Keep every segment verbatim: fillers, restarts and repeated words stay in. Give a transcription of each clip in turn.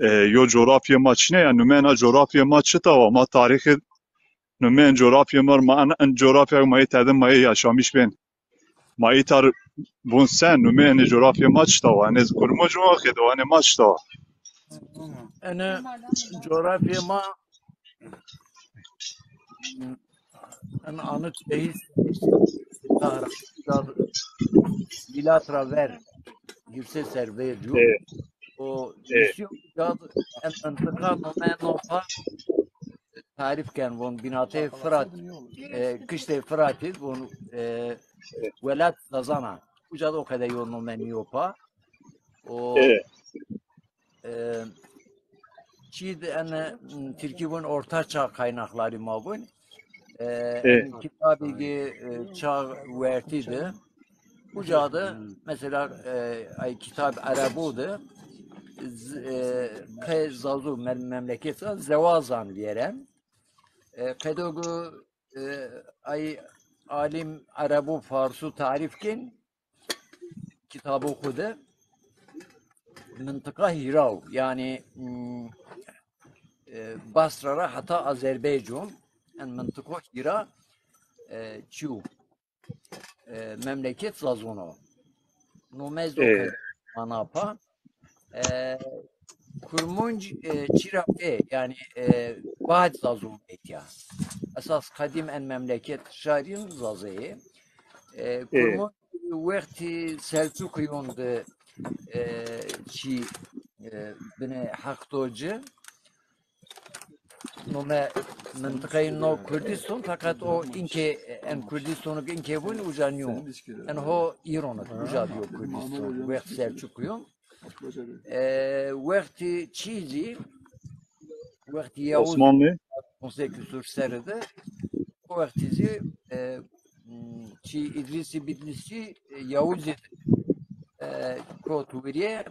E, yo coğrafya ma çine ya, numena coğrafya ma çita wa, ma tarixi numen coğrafya ma, ma en, en coğrafya ma tedi ma yaşamış ben. Ma îtar bun sen, numê enê coğrafya ma çita wa, enê kurmuc ma xedo, enê ma çita wa. Ene coğrafya ma en anıt şehir Tahran, milat ra ver hîrse ser vêrcu. E, O e, misyon cad en mıntıka nomeno pa tarif ken von binatê Fırat, e, kıştê Fıratî von, e, welat Zazana. Uca da o kadar yo nome niyo pa. O e, e, çî de en, m, Tirkî vun orta çağ kaynakları ma vun. E, e, en kitabî ki, e, çağ wertî de. Uca de mesela, e, ay kitab Erebu de z- e, qe Zazu mem- memleket Zewazan viyeren. E, qedogu, e, ay alim Erebu Farsu tarif kin kitabı xu de. Mıntıka hîraw, yani, m, e, Basra ra heta Azerbaycan, en mıntıko hîra, e, çiw, e, memleket Zazono. Nomez o e, kadar manapa. E, Kurmunc, e, çira pê, yani, e, Bac Zazono etya. Esas kadim en memleket şarin Zazeyê. E, e, Kurmunc wextî Selçukiyon de, e, çi, e, bine Haqdoci. Nome mıntıkayı no Kurdistan, fakat o inke en Kurdistanu inke vun uca niyo. En ho İranı uca diyor Kurdistan. Wext Selçukiyon. E, wextî çî zî, wextî Yavuz Osmanlı. on sekiz küsur serrî de, o wextî zî, e, m, çî İdrisi Bitlisi, e, Yavuz zî, e, kot viriye,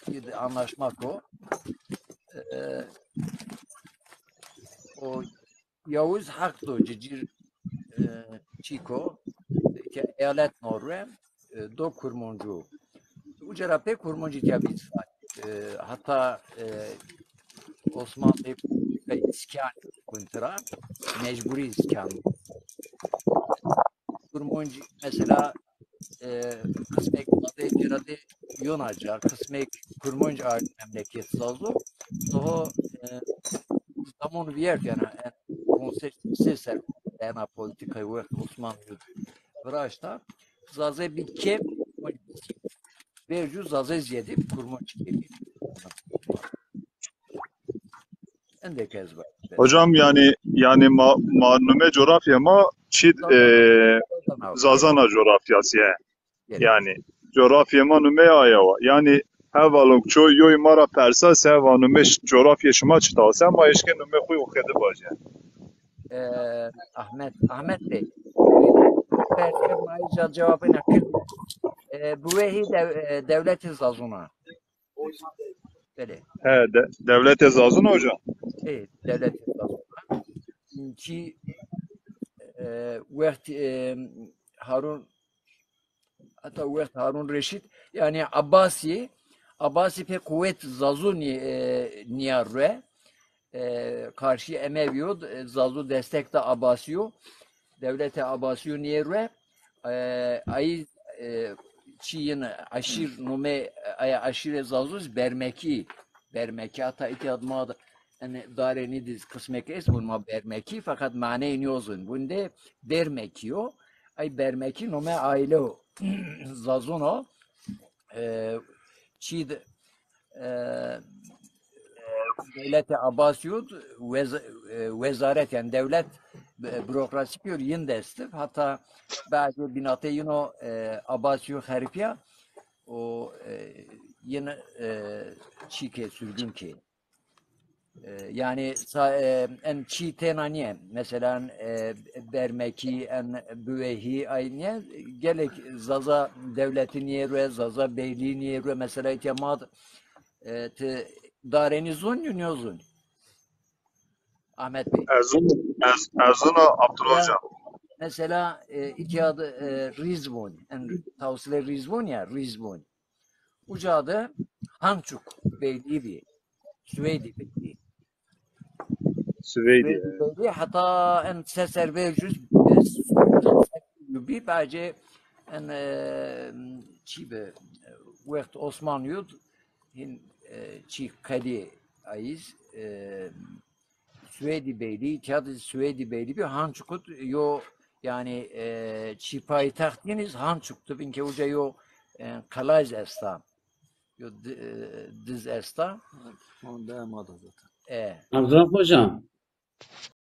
bir anlaşma ko. E, o Yavuz Haqdo cicir, e, çîko, ke eyalet norwe, e, do Kurmoncu. Uca ra pê Kurmoncu tîya bî. E, hata, e, Osman Bey iskan kuntira, mecburi iskan. Kurmoncu mesela, e, qismek Zazê cêra de Yonaca, qismek Kurmonc ard memleket Zazo. Toho, e, zaman viyert yani, e, konsept se ser ena politikayı wext Osmanlı viraşta. Zazê bir kem vercu Zazê ziyedi Kurmonc kemi. Endek ez var. Hocam yani yani ma, ma nume coğrafya ma çid e, Zazana coğrafyası ye. Gerek. Yani coğrafya ma nume aya wa. Yani hevalok ço yoy ma ra persa se va nume ş- coğrafya şima çita wa. Se ma eşke nume xuy xedi baje. E, Ahmet, Ahmet Bey. Perse ma îca cevabına kir. E, bu vehi dev, e, devleti Zazuna. Belê. He, de, devlete Zazun hocam. E, devleti Zazuna. Ki, e, wext, e, Harun, hatta wext Harun Reşit, yani Abbasi, Abbasi pê kuvvet Zazu ni, e, niya rue. E, karşı Emeviyo, e, Zazu destek da Abbasiyo. Devlete Abbasiyo niye rue. E, ay, e, çi yin aşir nome, ay aşire Zazu Bermeki. Bermeki hatta itiyad ma da, yani Dareni diz kısmek es, bun ma Bermeki, fakat maneyi niyozun. Bunde Bermeki yo. Ay Bermeki nome aile o. Zazun o. E, çi de, e, devlete Abbasiyo wez, e, wezaret, yani devlet, e, bürokrasi diyor, yin desti. Hatta bazı binate yino, e, Abbasiyo xerifiya o, e, yine, e, çi ke sürgün ke. E, yani sa- e, en çi tena niye. Mesela, e, Bermeki, en Büvehi, ay niye. Gelek Zaza devleti niye rue, Zaza beyliği niye rue. Mesela itya ma, e, ti Dareni zun, niyo zun. Ahmet Bey. Ez zun, ez, ez zun Abdullah Ya, hocam. Mesela, e, iki adı, e, Rizvon. En tavsile Rizvon ya, Rizvon. Uca de Hançuk Beylî bî. Süveydî Beylî. Süveydî. Süveydî Beylî heta en seser vejûz bî bacê en e, çî bi wext Osmanlî yo hin e, çî qedî ayîz e, Süveydî Beylî, tîya de Süveydî Beylî bî Hançuk yo, yanî e, çî payîtaxt yeniz Hançuk tu bin ke uca yo e, qelay zî esta. Yo di- e, diz esta. Onda ma da zaten. E. Abdullah Hocam.